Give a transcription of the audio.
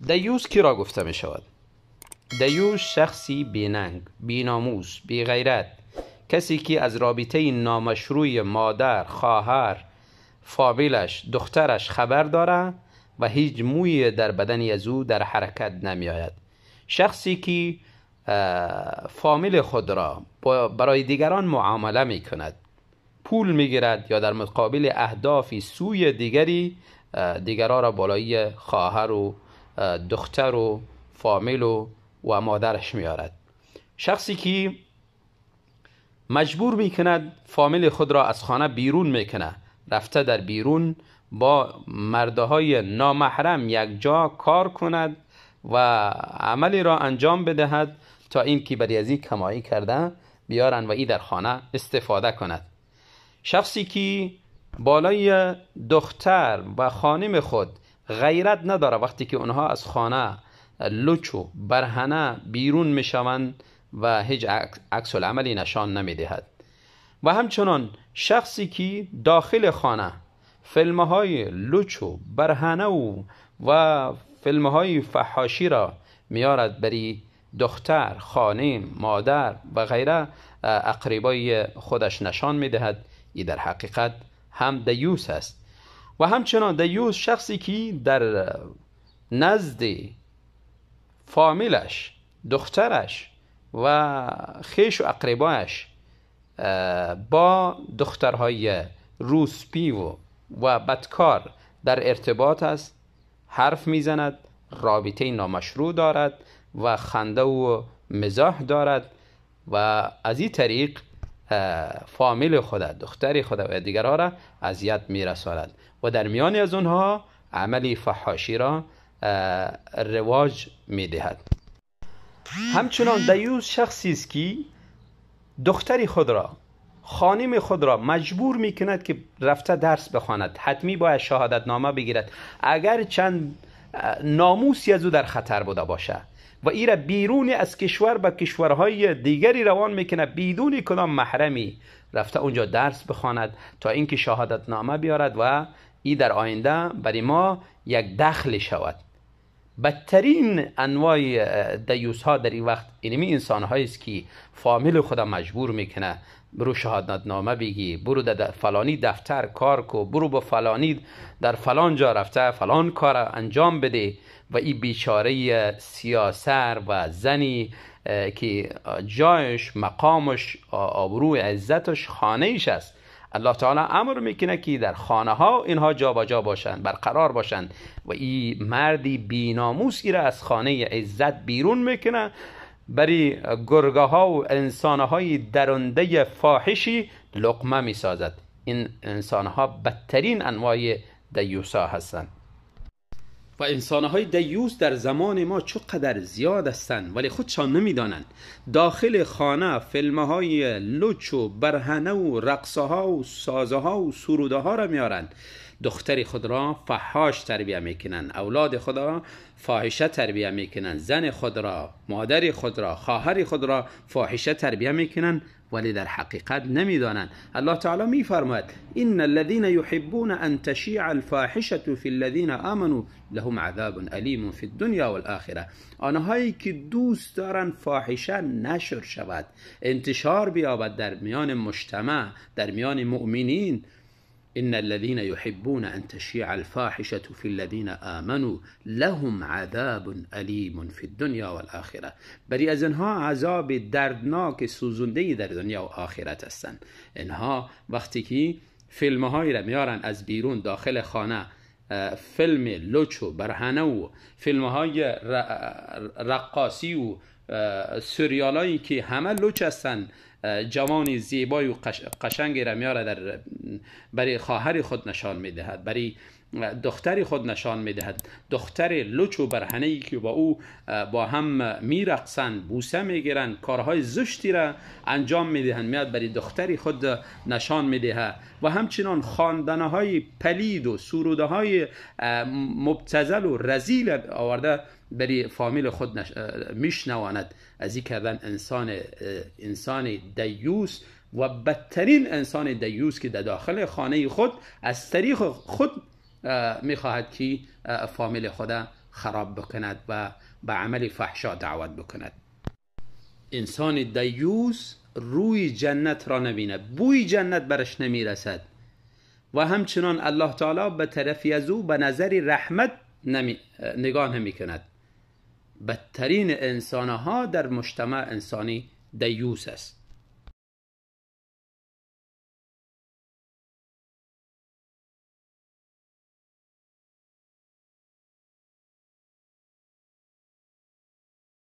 دیوس کی را گفته می شود؟ دیوس شخصی بیننگ، بیناموس، بیغیرت، کسی که از رابطه نامشروع مادر، خواهر، فامیلش، دخترش خبر داره و هیچ موی در بدن از او در حرکت نمی آید. شخصی که فامیل خود را برای دیگران معامله می کند، پول می گیرد یا در مقابل اهداف سوی دیگری دیگران را بالای خواهر و دختر و فامیل و مادرش می آرد. شخصی که مجبور می کند فامیل خود را از خانه بیرون می کند، رفته در بیرون با مردهای نامحرم یک جا کار کند و عملی را انجام بدهد تا اینکه برای از این کمایی کرده بیارن و ای در خانه استفاده کند. شخصی که بالای دختر و خانم خود غیرت نداره، وقتی که اونها از خانه لچ و برهنه بیرون میشوند و هیچ عکس العملی نشان نمیدهد. و همچنان شخصی که داخل خانه فیلم های لچ و برهنه و فیلم های فحاشی را میارد بری دختر، خانم، مادر و غیره اقربای خودش نشان میدهد، ای در حقیقت هم دیوس است. و همچنان دیوس شخصی که در نزد فامیلش، دخترش و خیش و اقربایش با دخترهای روسپی و بدکار در ارتباط است، حرف میزند، رابطه نامشروع دارد و خنده و مزاح دارد و از این طریق فامیل خود، دختر خود و دیگرها را اذیت میرساند و در میان از اونها عملی فحاشی را رواج میدهد. همچنان دیوس شخصی است که دختر خود را، خانم خود را مجبور میکند که رفته درس بخواند، حتمی باید شهادت نامه بگیرد، اگر چند ناموسی از او در خطر بوده باشه، و ای را بیرون از کشور به کشورهای دیگری روان میکنه بدون کدام محرمی، رفته اونجا درس بخواند تا اینکه شهادت نامه بیارد و ای در آینده برای ما یک دخل شود. بدترین انواع دیوس ها در این وقت اینمی انسان هایی است که فامیل خدا مجبور میکنه برو شهادت نامه بگی، برو در فلانی دفتر کار کو، برو با فلانی در فلان جا رفته فلان کار انجام بده، و این بیچاره سیاسر و زنی که جایش، مقامش، آبروی عزتش خانهش است، الله تعالی امر میکنه که در خانه ها اینها جا با جا باشند، برقرار باشند، و این مردی بیناموس ای را از خانه عزت بیرون میکنه برای گرگه ها و انسان های درنده فاحشی لقمه میسازد. این انسان ها بدترین انواع دیوسا هستند. و انسان های دیوس در زمان ما چقدر زیاد هستند ولی خودشان نمیدانند. داخل خانه فیلم های لچ و برهنه و رقص ها و سازه ها و سروده ها را میارند، دختر خود را فحاش تربیه میکنند، اولاد خود را فاحشه تربیه میکنند، زن خود را، مادر خود را، خواهر خود را فاحشه تربیه میکنند ولی در حقیقت نمیدانند. الله تعالی میفرماید ان الذين يحبون ان تشيع الفاحشه في الذين آمنوا لهم عذاب الیم في الدنيا والآخره. آنهایی که دوست دارند فاحشه نشر شود، انتشار بیابد در میان مجتمع، در میان مؤمنین، إن الذين يحبون أن تشيع الفاحشة في الذين آمنوا لهم عذاب أليم في الدنيا والآخرة. بری از اینها عذاب دردناک سوزنده‌ای در دنیا و آخرت هستند. اینها وقتی که فیلم هایی را میارن از بیرون داخل خانه، فیلم لچ و برهنه و فیلم های رقاصی و سریالایی که همه لچ هستند، جوان زیبای و قشنگی را میاره در برای خواهر خود نشان میدهد، برای دختر خود نشان میدهد، دختر لچ و برهنه‌ای که با او با هم میرقصند، بوسه میگیرند، کارهای زشتی را انجام میدهند، میاد برای دختر خود نشان میدهد. و همچنان خواندنهای پلید و سروده های مبتذل و رذیل آورده برای فامیل خود میشنواند. از این کردن انسان دیوس و بدترین انسان دیوس که در داخل خانه خود از طریق خود میخواهد که فامیل خود خراب بکند و به عمل فحشا دعوت بکند. انسان دیوس روی جنت را نبیند، بوی جنت برش نمیرسد و همچنان الله تعالی به طرفی از او به نظر رحمت نگاه نمی کند. بدترین انسانها در مجتمع انسانی دیوس است.